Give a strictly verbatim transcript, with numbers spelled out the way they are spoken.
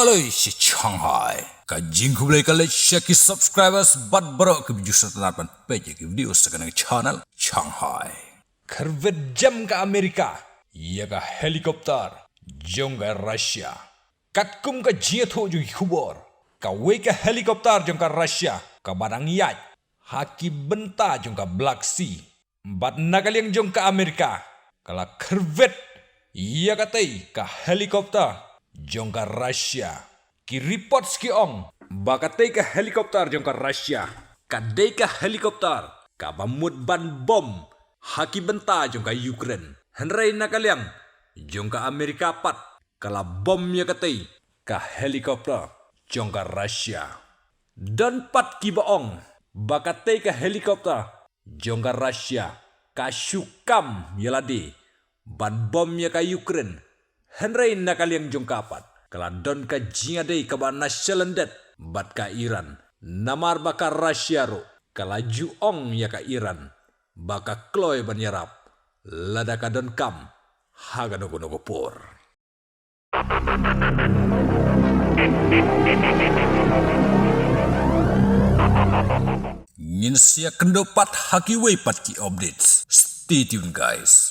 Loi shi Shanghai. Ka jingkhublei ka leit sha ki subscribers bad baroh ki views sha tang ban peit ïa ki video sha kane ka channel Shanghai. Kyrwit jem ka Amerika ïa ka helicopter jong ka Russia. Katkum ka jingïathuh jong ki khubor, kawei ka helicopter jong ka Russia kaba dang ïaid ha ki bynta jong ka Black Sea. Bad na ka liang jong ka Amerika, ka la kyrwit ïa katei ka helicopter jong ka Russia. Ki reports ki ong ba katei ka helicopter jong ka Russia ka dei ka helicopter kaba mut ban bom ha ki bynta jong ka Ukraine. Hynrei na ka liang jong ka Amerika pat ka la bom ïa katei ka helicopter jong ka Russia. Don pat kiba ong ba katei ka helicopter jong ka Russia ka shu kam ïa lade ban bom ïa ka Ukraine. Hynrei na ka liang jong ka pat ka la don ka jingïadei kaba na shalyndet bad ka Iran. Namar ba ka Russia ruh ka la ju ong ïa ka Iran ba ka kloi ban ïarap lada ka donkam ha kano kano ka por. Ngin sa ïakynduh pat ha kiwei pat ki updates. Stay tuned, guys.